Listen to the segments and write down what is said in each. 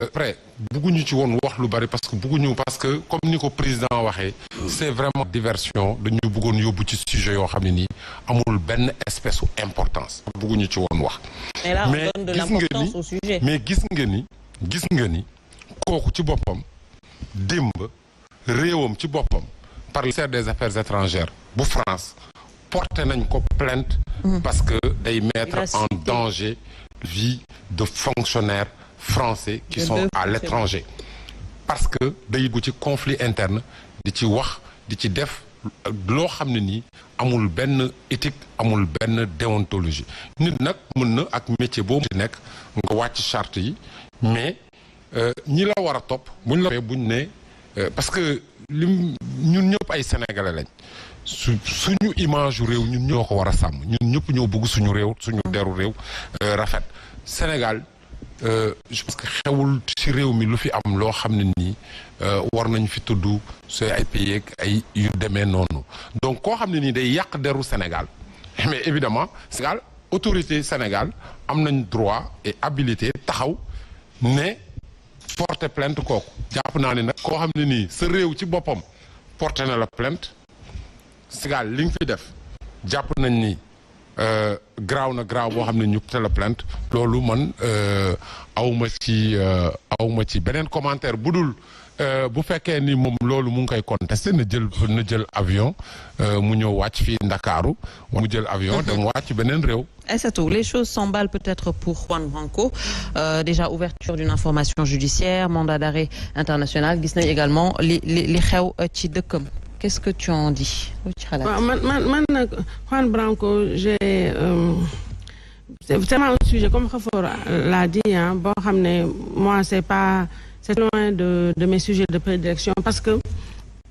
après bugguñu ci woon wax lu bari parce que comme ni ko président waxee c'est vraiment diversion dañu bëggoon yóbbu ci sujet yoo xam ne nii amul benn espèce u importance bugguñu ci woon wax mais gis nga ni kooku ci boppam démb réewam ci boppam par le ministère des Affaires étrangères bu France porté nañ ko plainte parce que day mettre en danger vie de fonctionnaires français qui sont à l'étranger parce que day dugg ci conflit interne di ci wax di ci def loo xam ne nii amul benn éthique amul benn déontologie nit nag mën na ak métier boobu ci nekk nga wàcc charte yi mais ñi la war a topp buñ ne parce que ñun ñëpp ay sénégalais lañ suñu image yu réew ñun ñoo ko war a sàmm ñun ñëpp ñoo bëgg suñu réew suñu deru réew rafet Sénégal je pense que xewul ci réew mi lu fi am loo xam ne nii war nañ fi tudd c'est ay pays ak ay yu demee noonu donc koo xam ne nii day yàq deru Sénégal mais évidemment Sénégal autorité Sénégal am nañ droit et habilité taxaw ne porter plainte kooku jàpp naa ne nag koo xam ne nii sa réew ci boppam porté na la plainte Sénégal li nga fi def jàpp nañ ni graaw na graaw boo xam ne ñu porté la plainte loolu man awma ci beneen commentaire bu dul bu fekkee ni moom loolu mu ngi koy contesté na jël avion mu ñëw wàcc fii Ndakaaru mu jël avion dem wàcc beneen réew. Aïssatou, les choses s'emballent peut-être pour Juan Branco. Déjà ouverture d'une information judiciaire, mandat d'arrêt international, gis nañ également li xew ci dëkkam. Qu'est-ce que tu en dis? man nag Juan Branco c'est vraiment un sujet comme Khafor l'a dit boo xam ne moi c'est loin de mes sujets de prédilection parce que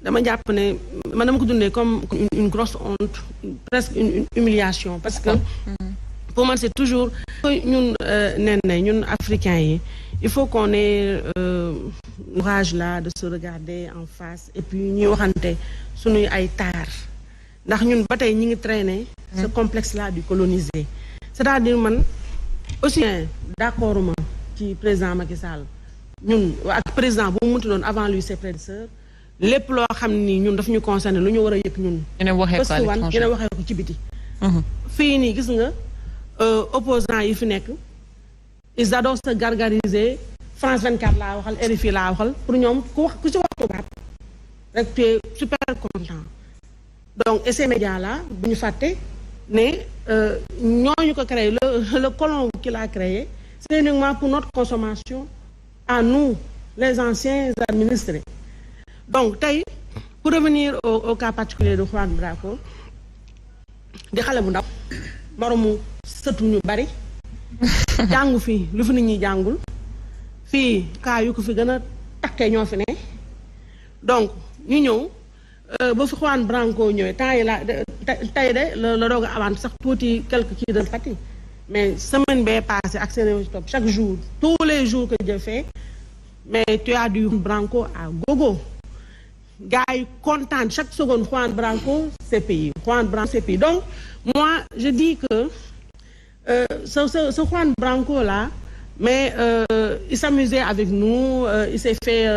dama jàpp ne man dama ko dundee comme une grosse honte presque une humiliation parce que pour moi c'est toujours ñun ñun africains yi il faut qu'on ait courage là de se regarder en face et puis ñuy waxante suñuy ay taar ndax ñun ba tey ñi ngi traîner ce complexe là du colonisé c'est-à-dire man aussi d'accord ma ci président Macky Sall ñun ak président bu mu mënti doon avant lui ses prédécesseurs lépp loo xam ni ñun daf ñu concerné lu ñu war a yëg ñun parce que yéen waxee ko ci biti fii nii gis nga opposants yi fi nekk ils adorent se gargariser France 24 laa waxal RFI laa waxal pour ñoom ku ci wax tubaab rek tu es super content donc et ces médias là bu ñu fàtte ne ñooñu ko créé le colon qui l'a créé c'est uniquement pour notre consommation à nous les anciens administrés donc tey pour revenir au cas particulier de Juan Branco di xale bu ndaw moromu sëtu ñu bari jàngu fii lu fi nit ñi jàngul fii cas yu ko fi gën a takkee ñoo fi ne donc ñu ñëw ba fi Juan Branco ñëwee temps yi la tey de la doog a avant sax tuuti quelques kii de pati mais semaine bee passé ak seen top chaque jour tous les jours que je fais mais tu as du Branco à gogo gars yi kontaan chaque seconde Juan Branco CPI Juan Branco CPI donc moi je dis que ce Juan Branco là mais il s'amusait avec nous il s'est fait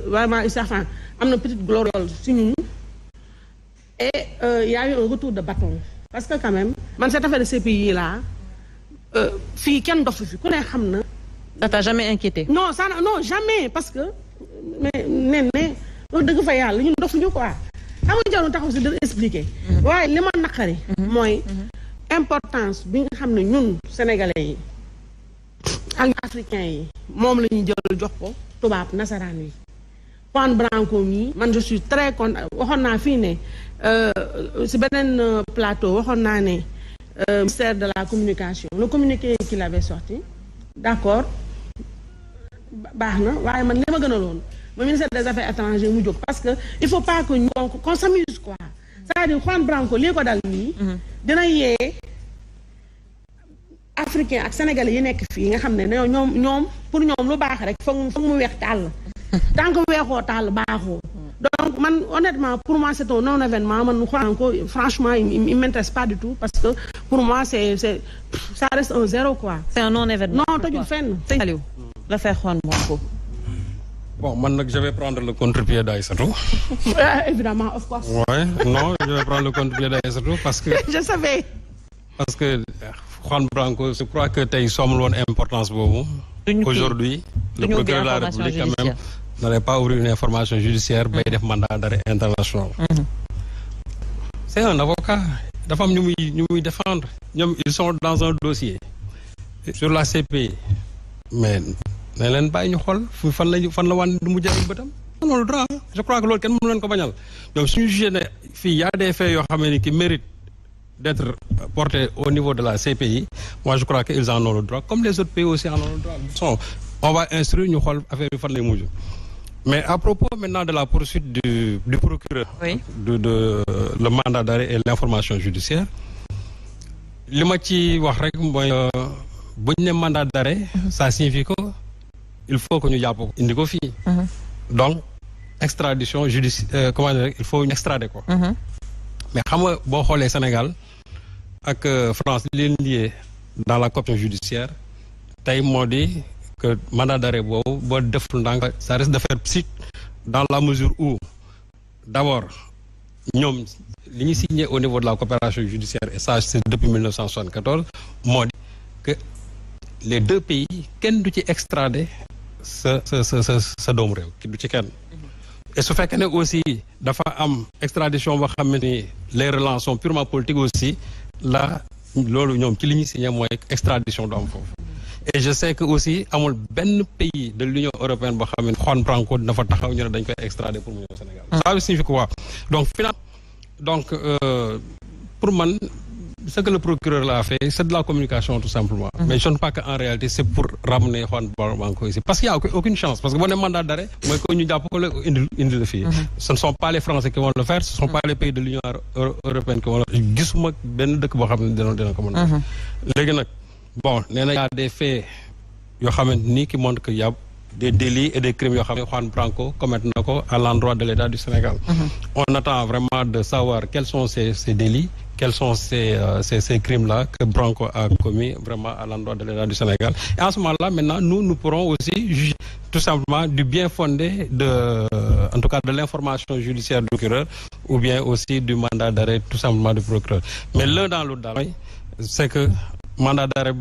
vraiment il s'est enfin am na petite gloriole si ñun et il y a eu un retour de bâton parce que quand même man cette affaire de CPI là fii kenn dofu fi ku ne xam na. Ça t'a jamais inquiété? Non, ça non jamais parce que mais loolu dëgg fa yàlla ñun dofuñu quoi xam nga jarul taxaw si dara expliquer. waaye li ma naqari. mooy importance bi nga xam ne ñun sénégalais yi ak africains yi moom la ñuy jël jox ko tubaab nasaraan yi. Juan Branco mi man je suis très content waxoon naa fii ne si beneen plateau waxoon naa ne ministère de la communication le communiqué qu'il avait sorti d'accord baax na waaye man li ma gën a loon mooy ministère des affaires étrangères mu jóg parce que il faut pas que qu'on s'amuse quoi c'est-à-dire Juan Branco lii ko dal nii dina yee africain ak sénégalais yi nekk fii nga xam ne ñoom pour ñoom lu baax rek foog mu weex tàll tant que weexoo tàll baaxoo donc man honnêtement pour moi c'est un non événement man Branco franchement il m'intéresse pas du tout parce que pour moi c'est ça reste un zéro quoi. C'est un non événement. non tojul fenn. Aliou l'affaire Juan Branco. Bon, maintenant je vais prendre le contre-pied d'Aïssatou. Évidemment, of course. Ouais, non, je vais prendre le contre-pied d'Aïssatou parce que... Je savais. Parce que Juan Branco, je crois que tu as eu importance pour vous. Aujourd'hui, le procureur de la République quand même n'allait pas ouvrir une information judiciaire pour des mandats d'arrêt international. C'est un avocat. La femme nous défendre. Ils sont dans un dossier sur la CPI. Mais je crois que l'autre donc si il y a des faits qui méritent d'être portés au niveau de la CPI, moi je crois qu'ils en ont le droit, comme les autres pays aussi en ont le droit. On va instruire nous affaire de mais à propos maintenant de la poursuite du procureur, oui. de le mandat d'arrêt et l'information judiciaire, le mandat d'arrêt, ça signifie qu'il faut que nous y ayons une négocie. Donc, extradition judiciaire, comment dire, il faut une extrader quoi. Mais quand on les Sénégal avec France lié dans la coopération judiciaire, tay dit que le mandat d'arrêt ça risque de faire psych dans la mesure où d'abord nous signé au niveau de la coopération judiciaire et ça c'est depuis 1974 dit que les deux pays kenn du ci extrader ce doom réew ki du ci kenn et su fekkee ne aussi dafa am extradition boo xam ne les relations sont purement politiques aussi là loolu ñoom ci li ñu signé mooy extradition du am foofu et je sais que aussi amul benn pays de l'Union européenne boo xam ne Juan Branco dafa taxaw ñu ne dañ koy extrader pour mu ñëw Sénégal ça signifie quoi donc pour man ce que le procureur l'a fait, c'est de la communication tout simplement. Mais je ne pense pas qu'en réalité, c'est pour ramener Juan Branco ici. Parce qu'il n'y a aucune chance. Parce que bon, mandat d'arrêt, ce ne sont pas les Français qui vont le faire, ce ne sont pas les pays de l'Union européenne qui vont le faire. Bon, il y a des faits qui montrent qu'il y a des délits et des crimes que Juan Branco commet à l'endroit de l'État du Sénégal. On attend vraiment de savoir quels sont ces délits, quels sont ces crimes-là que Branco a commis vraiment à l'endroit de l'État du Sénégal. Et en ce moment-là, maintenant, nous pourrons aussi juger tout simplement du bien fondé, en tout cas de l'information judiciaire du procureur ou bien aussi du mandat d'arrêt tout simplement du procureur. Mais l'un dans l'autre, c'est que mandat d'arrêt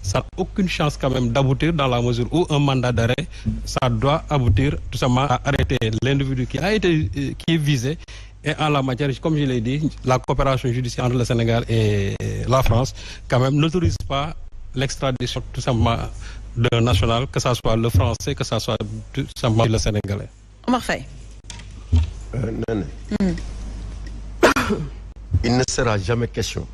ça n'a aucune chance quand même d'aboutir dans la mesure où un mandat d'arrêt ça doit aboutir tout simplement à arrêter l'individu qui est visé et en la matière comme je l'ai dit la coopération judiciaire entre le Sénégal et la France quand même n'autorise pas l'extradition tout simplement d'un national que ça soit le français que ça soit tout simplement le sénégalais. Omar Faye. Il ne sera jamais question